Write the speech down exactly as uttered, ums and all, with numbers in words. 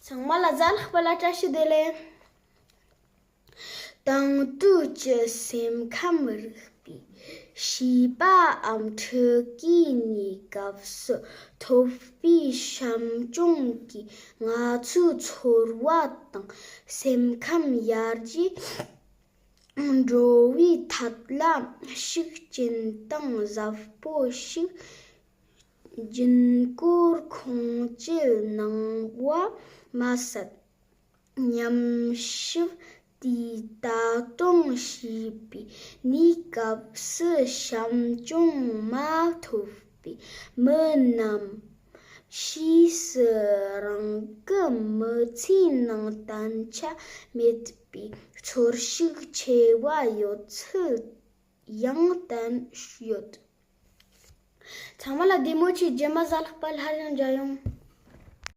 ཚང་མ་ལ་གཟའ་ལྷག་པ་ལ་བཀྲ་ཤིས་བདེ་ལེགས། དེང་དུས་ཀྱི་སེམས་ཁམས་རིག་པའི་བྱིས་པའམ་ཕྲུ་གུའི་གནས་སྐབས་སུ་ཐོབ་པའི་བྱམས་སྐྱོང་གིས་ང་ཚོའི་ཚོར་བ་དང་སེམས་ཁམས་ཡར་རྒྱས་འགྲོ་བའི་ཐད་ལ་ཤུགས་རྐྱེན་དང་ཟབ་པོ་ཞིག་རྒྱུན་སྐོར་ཁུངས་སྐྱེལ་གནང་བ་མ་ཟད། ཉམས་ཞིབ་དེས་ལྟ་སྟངས་ཤེས་པའི་གནས་སྐབས་སུ་བྱམས་སྐྱོང་མ་ཐོབ་པའི་མི་རྣམས་ཕྱིས་སུ་རང་གི་མི་ཚེའི་ནང་གཏན་ཆ་མེད་པའི་ཚོར་ཤུགས་ཆེ་བ་ཡོད་ཚུལ་ཡང་བསྟན་ཡོད། ཚང་མ་ལ་བདེ་མོ་བྱོས། རྗེས་མ་གཟའ་ལྷག་པ་སླར་ཡང་མཇལ་ཡོང་།